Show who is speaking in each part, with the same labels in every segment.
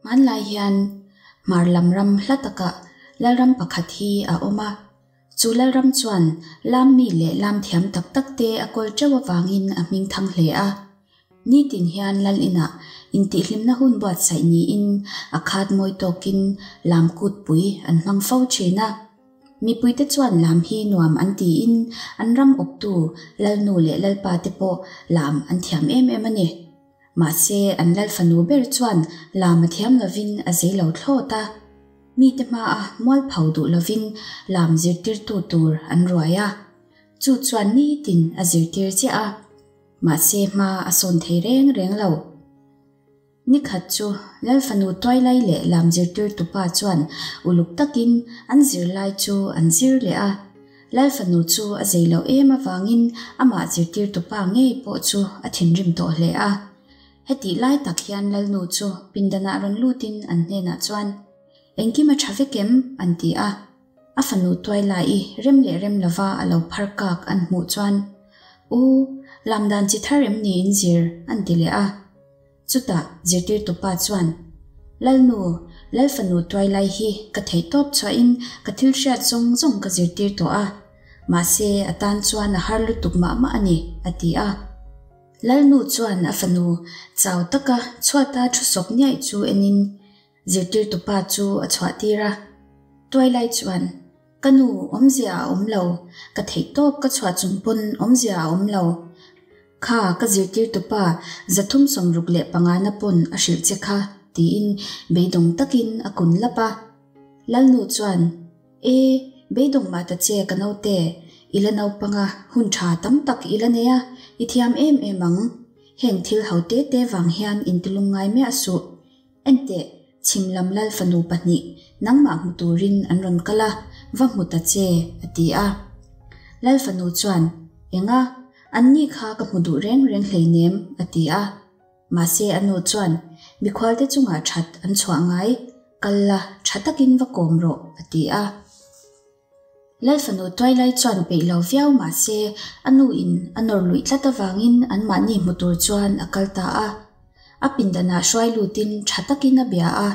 Speaker 1: Hmanlai hian hmar lam ram hla takah lalram pakhat hi a awm a. Chu lalram chuan lam mi leh lam thiam tak tak te a kawl teuh avangin a hming thang hle a. Nitin hian lal inah intihhlimna hun buatsaih niin a khat mawi tawkin lam kutpui an hmang fo thin a. Mipuite chuan lam hi nuam an tiin an ram awptu lalnu leh lalpa te pawh lam an thiam em em a ni. Mahse an lal fanu ber chuan lam a thiam lovin a zei lo thlawt a. Mite hmaa mualpho duh lovin lam zirtirtu tur an ruai a. Chu chuan nitin a zirtir chiah a. Mahse hma a sawn thei reng reng lo. Nikhat chu Lal fanu Tuailai leh lam zirtirtu pa chuan uluk takin an zirlai chu an zir leh a. Lal fanu chu a zei loh em avangin amah zirtirtu pa ngei pawh chu a thinrim tawh hle a. Hetih lai tak hian Lalnu chu pindanah rawn lutin an hnenah chuan, Engkim a tha vek em? an ti a. A fanu Tuailai rem leh rem lova a lo phar kak an hmuh chuan, U, lam dan chi thar em ni in zir? an ti leh a. Chutah zirtirtupa chuan, Lalnu, Lalfanu Tuailai hi ka theih tawp chhuahin ka thil hriat zawng zawng ka zirtir tawh a, mahse a tan chuan a har lutuk mah mah a ni, a ti a. Lalnu chuan a fanu chau taka chhuata thu sawp niaih chu enin Zirtirtupa chu a chhuahtir a. Tuailai chuan, Ka nu, awmzia a awm lo. Ka theih tawp ka chhuah chung pawn awmzia a awm lo. Kha, ka zirtirtupa 365 na pawn a hrilh che kha, tiin beidawng takin a kun lap a. Lalnu chuan, E, beidawng mah ta che ka naute, i la naupang a, hun tha tam tak i la nei a, i thiam em em ang. Heng thil ho te te vang hian intilung ngai miah suh. Enteh, chhim lam lal fanu pahnih nangmah hmu turin an rawn kal a, va hmu ta che, a ti a. Lal fanu chuan, Enga, anni kha ka hmu duh reng reng hleinem, a ti a. Mahse a nu chuan, Mikhualte chungah that an chhuah ngai, kal la, tha takin va kawm rawh, a ti a. Lalfanu Tuailai chuan peih lo viau mah se a nu in a nawr luih tlat avangin anmahni hmu tur chuan a kal ta a. A pindanah hruai lutin tha takin a bia a,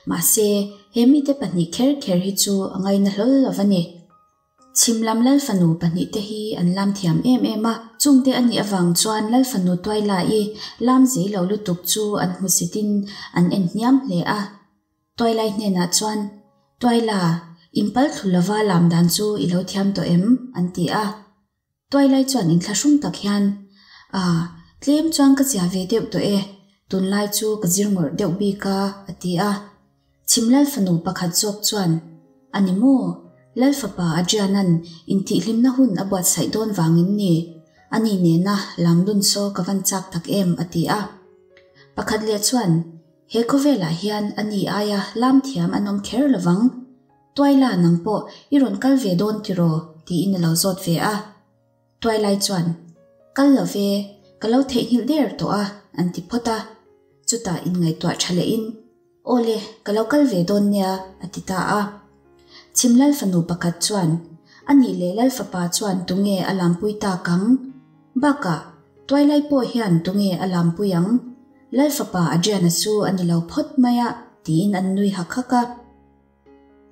Speaker 1: mahse he mite pahnih kher kher hi chu a ngaina hlawl lo va ni. Chhim lam Lalfanu pahnih te hi an lam thiam em em a, chungte a nih avang chuan Lalfanu Tuailai lam zei lo lutuk chu an hmusitin an en hniam hle a. Tuailai hnenah chuan, Tuaila, in pal thlu lova lam dan chu i lo thiam tawh em? an ti a. Tuailai chuan inthlahrung tak hian, A, tlem chuan ka zia ve deuh tawh e, tunlai chu ka zir ngawrh deuh bik a, a ti a. Chhim Lalfanu pakhat zawk chuan, A ni maw? Lalfapa Adriana'n intihhlimna hun a buatsaih dawn vangin ni, ani nena lam dun saw ka van chak tak em, a ti a. Pakhat leh chuan, He khawvelah hian a ni aia lam thiam an awm kher lovang. Tuaila nang pawh i rawn kal ve dawn tiraw? tiin a lo zawt ve a. Tuailai chuan, Kal lo ve, ka lo theihnghilh der tawh a, an ti phawt a. Chutah inngaihtuah tha lehin, Aw le, ka lo kal ve dawn nia, a ti ta a. Chhim Lal fanu pakhat chuan, A nih leh Lal fapa chuan tunge a lampui tak ang? Bakah, Tuailai pawh hian tunge a lampui ang? Lal fapa Adriana chu a ni lo phawt mai a, tiin an nui hak hak a.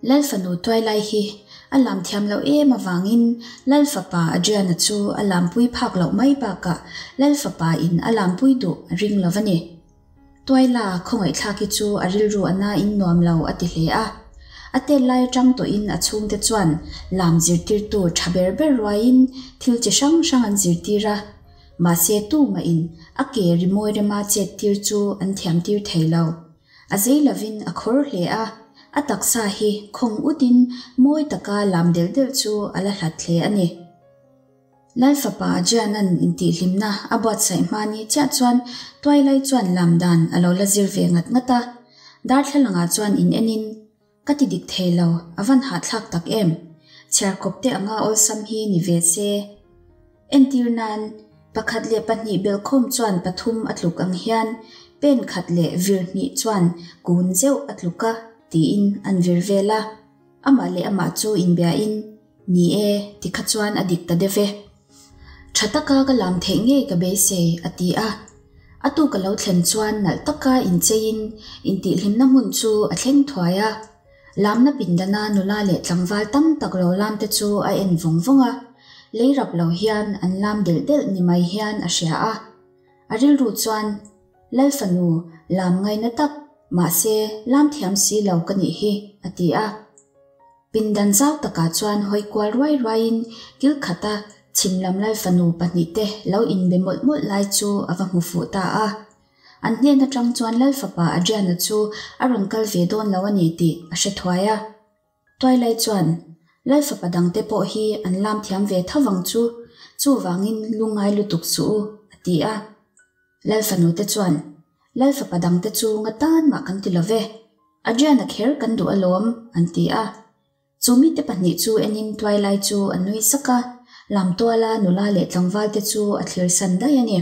Speaker 1: Lal fanu Tuailai hi a lam thiam loh em avangin Lal fapa Adriana chu a lampui phak loh mai bakah Lal fapa in a lampui duh a ring lo va ni. Tuaila khawngaihthlak hi chu a rilru a nain nuam lo a ti hle a. A tel lai atang tawhin a chhungte chuan lam zirtirtu tha ber ber ruaiin thil chi hrang hrang an zirtir a. Mahse tumahin a ke rimawi rema chet tir chu an thiam tir thei lo. A zei lovin a khawr hle a, a taksa hi khawng utin mawi taka lam delh delh chu a la hlat hle a ni. Lal fapa Jian-a'n intihhlimna a buatsaih hma ni chiah chuan Tuailai chuan lam dan a lo la zir ve ngat ngat a. Darthlalangah chuan in enin Ka ti dik thei lo, a van hahthlak tak em? Chhiarkawp te anga awlsam hi ni ve se. Entir nan, pakhat leh pahnih belhkhawm chuan pathum a tluk ang hian pen khat leh vir hnih chuan kun zeuh a tluk a, tiin an vir vel a. Amah leh amah chu inbiain, Ni e, tikha chuan a dik ta deuh e. Tha taka ka lam theih ngei ka beisei, a ti a. A tuk a lo thlen chuan nalh taka incheiin intihhlimna hmun chu a thleng thuai a. Lamna pindana nula leh tlangval tam tak lo lamte chu a en vawng vawng a, lei rap lo hian an lam delh delh ni mai hian a hria a. A rilru chuan, Lal fanu, lam ngaina tak, mahse lam thiam si lo ka nih hi, a ti a. Pindan zau takah chuan hawi kual ruai ruaiin kil khata chhim lam Lal fanu pahnihte lo inbe mawlh mawlh lai chu a va hmu fuh ta a. An hnen atang chuan Lal fapa Adriana chu a rawn kal ve dawn lo a ni tih a hre thuai a. Twilight chuan, Lal fapa dangte pawh hi an lam thiam ve tho vang chu, chuvangin lungngai lutuk suh u, a ti a. Lal fanute chuan, Lal fapa dangte chu nga tan mah kan ti lo ve, Adriana kher kan duh alawm, an ti a. Chu mite pahnih chu enin Twilight chu a nui sak a, lamtuala nula leh tlangvalte chu a thlir san daih a ni.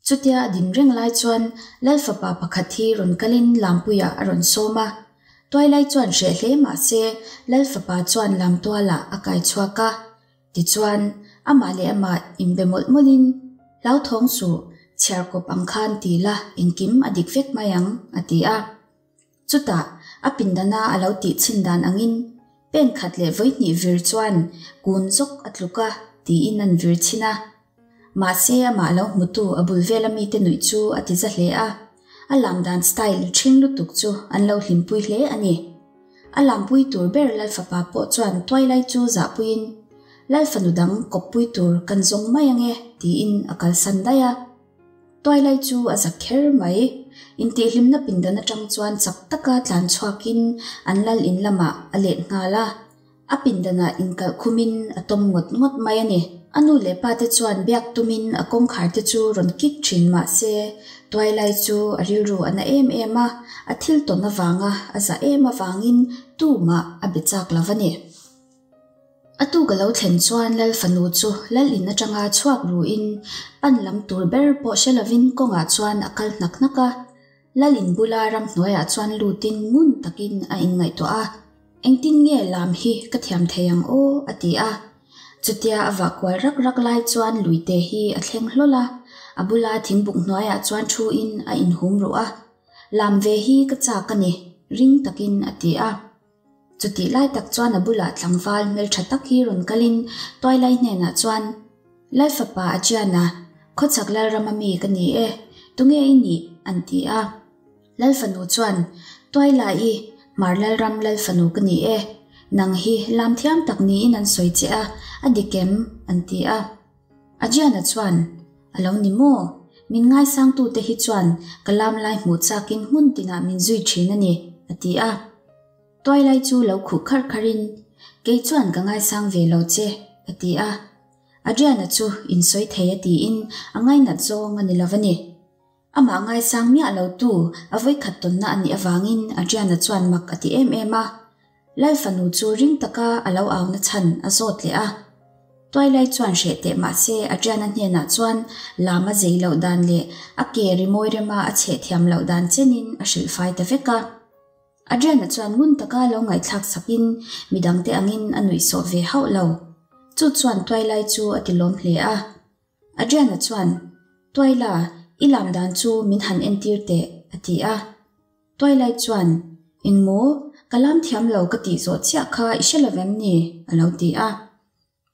Speaker 1: Chutia a din reng lai chuan Lal fapa pakhat hi rawn kalin Lampuiah a rawn sawm a. Tuailai chuan hreh hle mah se Lal fapa chuan Lamtualah a kai chhuak a. Tichuan, amah leh amah inbe mawlh mawlhin, Hlauthawng suh, chhiarkawp ang khan ti la engkim a dik vek mai ang, a ti a. Chutah, a pindana a lo tih chhin dan angin, pen khat leh vawihnih vir chuan kun zawk a tluk a, tiin an vir chhin a. Mahse, amah lo hmutu a bul vela mite nuih chu a ti za hle a, a lam dan style ṭhing lutuk chu an lo hlimpui hle a ni. A lampui tur ber Lalfapa pawh chuan tuailai chu zahpuiin, Lalfanu dang kawppui tur kan zawng mai ange, tiin a kalsan daih a. Tuailai chu a za kher mai. Intihhlimna pindan atang chuan chak taka tlan chhuakin an lal in lamah a let nghal a. A pindanah inkalh khumin a tawm ngawt ngawt mai a ni. A nu leh pa te chuan biak tumin a kawngkhar te chu rawn kik thin mah se, Tuailai chu a rilru a na em em a, a thil tawn avanga a za em avangin tumah a be chak lo va ni. A tuk a lo thlen chuan Lal fanu chu Lal in atanga chhuak ruin pan lam tur ber pawh hre lovin kawngah chuan a kal hnak hnak a. Lal in bula ramhnuaiah chuan lutin ngun takin a inngaihtuah a, Engtin nge lam hi ka thiam thei ang aw? a ti a. Chutia a vah kual rak rak lai chuan Luite hi a thleng hlawl a, a bula thingbuk hnuaiah chuan thuin a inhum ruh a. Lam ve hi ka chak a ni, ring takin a ti a. Chutih lai tak chuan a bulah tlangval hmeltha tak hi rawn kalin Tuailai hnenah chuan, Lal fapa a chian a, khawchhak Lalrama mi ka ni e, tunge i nih? an ti a. Lal fanu chuan, Tuailai, Hmar Lalram Lal fanu ka ni e, nang hi lam thiam tak niin an sawi che a, a dik em? an ti a. Ajiana chuan, A lo ni maw? Min ngaisangtute hi chuan ka lam lai hmuh chakin hmun tinah min zui thin a ni, a ti a. Tuailai chu lo khuh kharh kharhin, Kei chuan ka ngaisang ve lo che, a ti a. Adriana chu insawi thei a tiin a ngainat zawng a ni lo a ni. Amah ngaisang miah lo tu a vawikhat tawnna a nih avangin Adriana chuan mak a ti em em a. Lal fanu chu ring taka a lo auna chhan a zawt leh a. Tuailai chuan hreh teh mah se Adriana hnenah chuan lam a zei loh dan leh a ke rimawi rema a chheh thiam loh dan chenin a hrilh fai ta vek a. Adriana chuan ngun taka lo ngaihthlak sakin midangte angin a nuihsawh ve hauh lo. Chu chuan Tuailai chu a ti lawm hle a. Adriana chuan, Tuaila, i lam dan chu min han entir teh, a ti a. Tuailai chuan, Engmaw, ka lam thiam lo ka tih zawh chiah kha i hre lo vem ni? a lo ti a.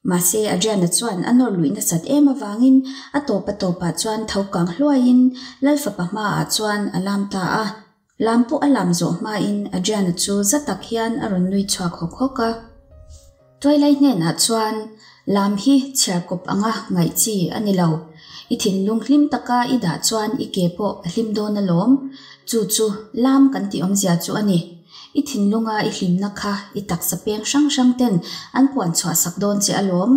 Speaker 1: Mahse, Adriana chuan a nawr luih nasat em avangin a tawp a tawpah chuan tho kang hluaiin Lal fapa hmaah chuan a lam ta a. Lam pawh a lam zawh hmain Adriana chu za tak hian a rawn nui chhuak hawk hawk a. Tuailai hnenah chuan, Lam hi chhiarkawp anga ngaih chi a ni lo. I thinlung hlim taka i dah chuan i ke pawh a hlim dawn alawm. Chu chu lam kan tih awmzia chu a ni. I thinlunga i hlimna kha i taksa peng hrang hrang ten an puan chhuah sak dawn che alawm.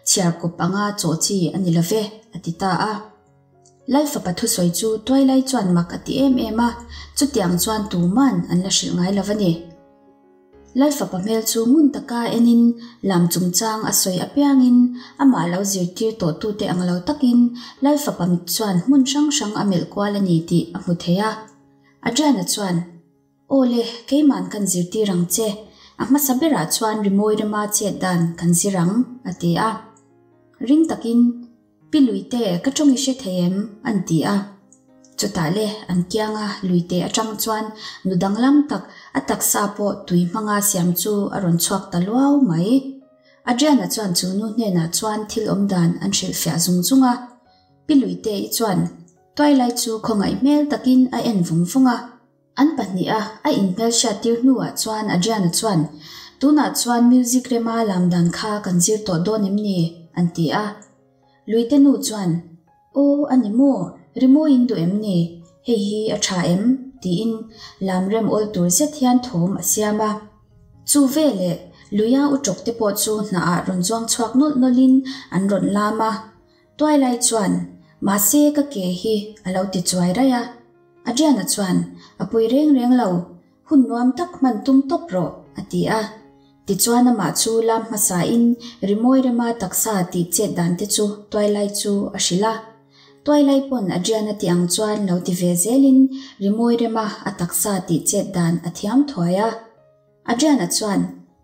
Speaker 1: Chhiarkawp anga chawh chi a ni lo ve, a ti ta a. Lal fapa thusawi chu Tuailai chuan mak a ti em em a, chutiang chuan tuman an la hrilh ngai lo a ni. Lal fapa hmel chu ngun taka enin lam chungchang a sawi apiangin amah lo zirtir tawhtute ang lo takin Lal fapa mit chuan hmun hrang hrang a melh kual a ni tih a hmu thei a. Adriana chuan, Aw le, keiman kan zirtir ang che. A hmasa berah chuan rimawi rema chet dan kan zir ang, a ti a. Ring takin, Pi Luite, ka tawng i hre thei em? an ti a. Chutah le an kianga luite atang chuan nu danglam tak, a taksa pawh tui hmanga siam chu a rawn chhuak ta luau mai. Adriana chuan chu nu hnenah chuan thil awm dan an hrilhfiah zung zung a. Pi Luite-i chuan Twilight chu khawngaih hmel takin a en vung vung a. An pahniha a inhmelhriattir hnuah chuan Adriana chuan, Tunah chuan music rema lam dan kha kan zir tawh dawn em ni? an ti a. Luite nu chuan, Aw, a ni maw? Rimawi in duh em ni? Hei hi a tha em? tiin lam rem awl tur zet hian thawm a siam a. Chu veleh luia u tawk te pawh chu hnah ah rawn zuang chhuak nawlh nawlhin an rawn lam a. Tuailai chuan, Mahse ka ke hi a lo ti chuai raih a. Adriana chuan, A pui reng reng lo, hun nuam tak hman tum tawp rawh, a ti a. Tichuan amah chu lam hmasain rimawi rema taksa tih chet dan te chu Tuailai chu a hrilh a. Tuailai pawn Adriana tih ang chuan lo ti ve zelin rimawi rema a taksa tih chet dan a thiam thuai a. Adriana chuan,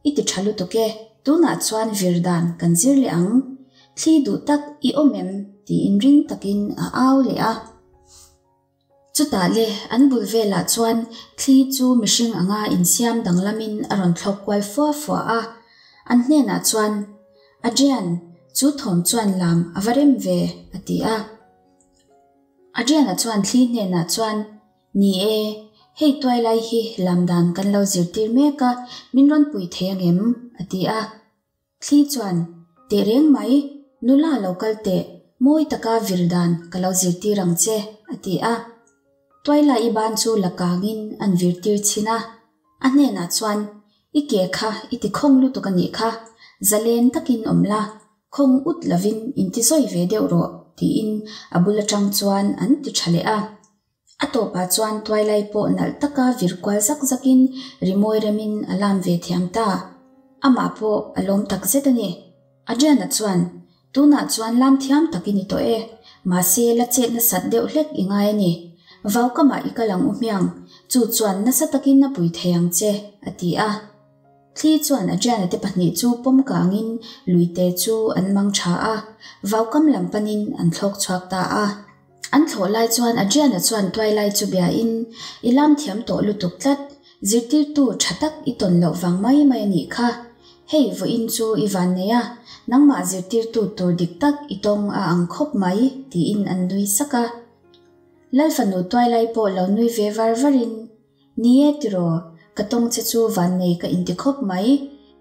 Speaker 1: I ti tha lutuk e, tunah chuan vir dan kan zir leh ang. Thli duh tak i awm em? tiin ring takin a au leh a. Chutah le, an bul velah chuan thli chu mihring anga insiam danglamin a rawn thlawk kual fua fua a. An hnenah chuan, Adrian, chu thawm chuan lam a va rem ve, a ti a. Adriana chuan thli hnenah chuan, Ni e, hei tuai lai hi lam dan kan lo zirtir mek a, min rawn pui thei angem? a ti a. Thli chuan, Teh reng mai, nula lo kal teh, mawi taka vir dan ka lo zirtir ang che, a ti a. Tuaila i ban chu la kangin an virtir chhin a. A hnenah chuan, I ke kha i ti khawng lutuk a nih kha, zalen takin awm la, khawng ut lovin intizawi ve deuh rawh, tiin a bul atang chuan an ti tha leh a. A tawpah chuan tuailai pawh nalh taka vir kual zak zakin rimawi remin a lam ve thiam ta. Amah pawh a lawm tak zet a ni. Adriana chuan, Tunah chuan lam thiam tak i ni tawh e. Mahse, la chet nasat deuh hlek i ngai a ni. Vau kamah i kal ang u hmiang, chu chuan nasa takin a pui thei ang che, a ti a. Thli chuan Adriana te pahnih chu pawm kangin luite chu an mang tha a, vau kam lam panin an thlawk chhuak ta a. An thlawh lai chuan Adriana chuan tuai lai chu biain, I lam thiam tawh lutuk tlat, zirtirtu tha tak i tawn loh vang mai mai a nih kha. Hei vawiin chu i van nei a, nangmah zirtirtu tur dik tak i tawng a ang khawp mai, tiin an nui sak a. Lalfanu tuai lai pawh lo nui ve var varin, Ni e tiraw, ka tawng che chu vannei ka inti khawp mai.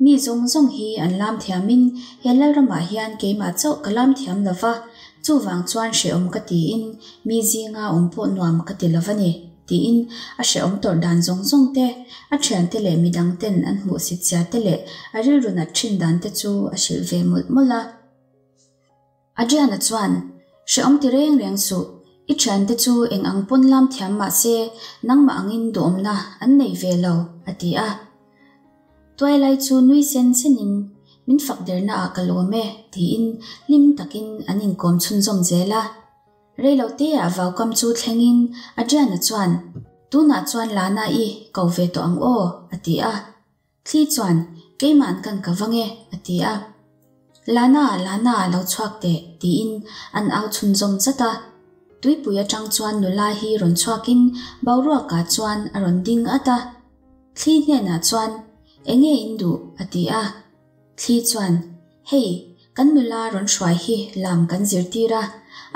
Speaker 1: Mi zawng zawng hi an lam thiamin he Lalramah hian keimah chauh ka lam thiam lo va, chuvang chuan hrehawm ka tiin mi zinga awm pawh nuam ka ti lo va ni, tiin a hrehawm tawrh dan zawng zawng te, a thiante leh midang ten an hmuhsit zia te leh a rilru nat thin dan te chu a hrilh ve mawlh mawlh a. Adriana chuan, Hrehawm ti reng reng suh, i thiante chu eng ang pawn lam thiam mah se nangmah angin duhawmna an nei ve lo, a ti a. Tuailai chu nui sen senin, Min fak derna ah ka lawm e, tiin hlim takin an inkawm chhunzawm zel a. Reiloteah vaukam chu thlengin Adriana chuan, Tunah chuan Lana-i ko ve tawh ang aw, a ti a. Thli chuan, Keima'n kan ka vang e, a ti a. Lana, Lana, lo chhuak teh, tiin an au chhunzawm zat a. Tuipui atang chuan nula hi rawn chhuakin boruakah chuan a rawn ding at a. Thli hnenah chuan, Enge in duh? a ti a. Thli chuan, Hei, kan nula rawn hruai hi lam kan zirtir a,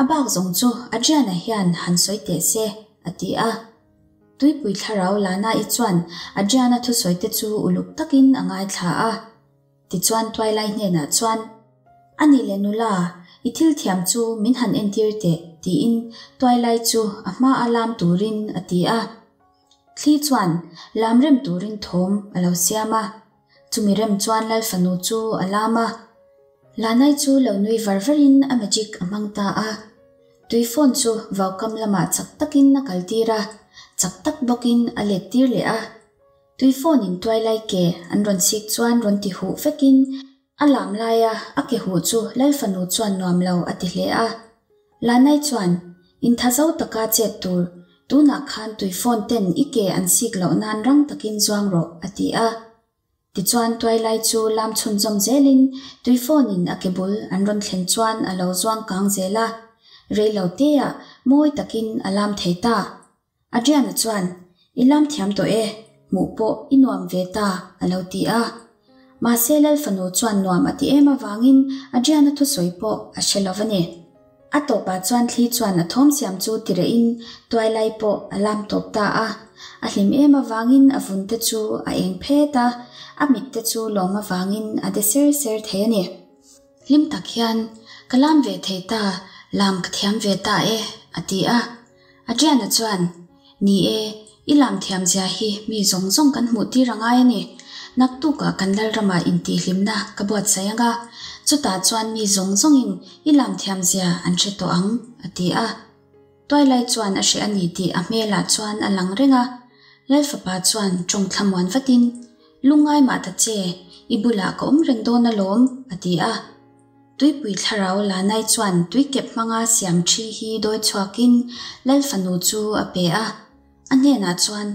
Speaker 1: a bak zawng chu Adriana hian han sawi teh se, a ti a. Tuipui thlarau Lana-i chuan Adriana thusawi te chu uluk takin a ngaithla a. Tichuan Twilight hnenah chuan, A nih leh nula, i thil thiam chu min han entir teh, tiin Twilight chu a hma a lam turin a ti a. Thli chuan lam rem turin thawm a lo siam a. Chumi rem chuan Lal fanu chu a lam a. Lanai chu lo nui var varin a magic a hmang ta a. Tui phone chu vaukam lamah chak takin a kaltir a, chak tak bawkin a let tir leh a. Tui phone in tuai lai ke an rawn chhik chuan rawn ti huh vekin a lam laia a ke huh chu Lal fanu chuan nuam lo a ti hle a. Lanai chuan, Intha zo taka chet tur, tunah khan tui phone ten i ke an sik loh nan rang takin zuang rawh, a ti a. Tichuan tuailai chu lam chhunzawm zelin tui phone in a ke bul an rawn thlen chuan a lo zuang kang zel a. Rei lo teah mawi takin a lam thei ta. Adrian-a chuan, I lam thiam tawh e, hmuh pawh i nuam ve ta, a lo ti a. Mahse Lal fanu chuan nuam a ti em avangin Adrian-a thusawi pawh a hre lo a ni. A tawpah chuan thli chuan a thawm siam chu ti rehin tuailai pawh a lam tawp ta a. A hlim em avangin a vun te chu a eng phet a, a mit te chu lawm avangin a de ser ser thei a ni. Hlim tak hian, Ka lam ve thei ta, lam ka thiam ve ta e, a ti a. Adriana chuan, Ni e, i lam thiam zia hi mi zawng zawng kan hmuh tir a ngai a ni. Naktukah kan Lalramah intihhlimna ka buatsaih ang a, chutah chuan mi zawng zawngin i lam thiam zia an hre tawh ang, a ti a. Tuailai chuan a hreh a ni tih a hmelah chuan a lang reng a. Lalfapa chuan tawng thlamuan vatin, Lungngai mah ta che, i bulah ka awm reng dawn alawm, a ti a. Tuipui thlarau Lanai chuan tuikep hmanga siam thi hi dawi chhuakin Lalfanu chu a pe a. A hnenah chuan,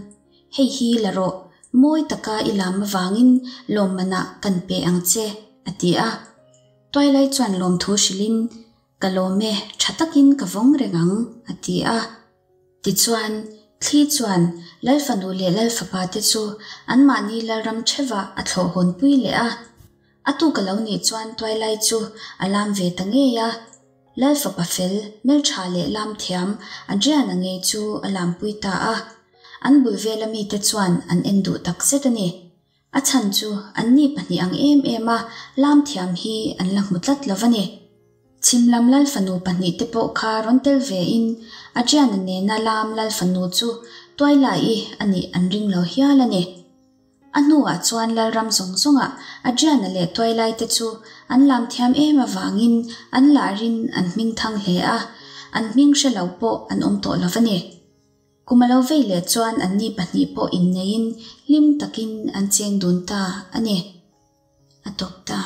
Speaker 1: Hei hi la rawh, mawi taka i lam avangin lawmmanah kan pe ang che, a ti a. Tuailai chuan lawmthu hrilhin, Ka lawm e, tha takin ka vawng reng ang, a ti a. Tichuan, thli chuan Lalfanu leh Lalfapa te chu anmahni Lalram thevah a thlawh hawnpui leh a. A tuk a lo nih chuan tuailai chu a lam ve ta ngei a. Lalfapa fel, hmeltha leh lam thiam Adriana ngei chu a lampui ta a. An bul vela mite chuan an en duh takzet a ni. A chhan chu anni pahnih ang em em a lam thiam hi an la hmu tlat lo va ni. Chhim lam Lalfanu pahnih te pawh kha rawn tel ve in Adriana nena lam Lalfanu chu Tuailai-i a nih an ring lo hial a ni. A hnuah chuan Lalram zawng zawngah Adriana leh Tuailai te chu an lam thiam em avangin an larin an hming thang hle a, an hming hre lo pawh an awm tawh lo va ni. Kum a lo vei leh chuan anni pahnih pawh inneiin hlim takin an cheng dun ta a ni. A tawp ta.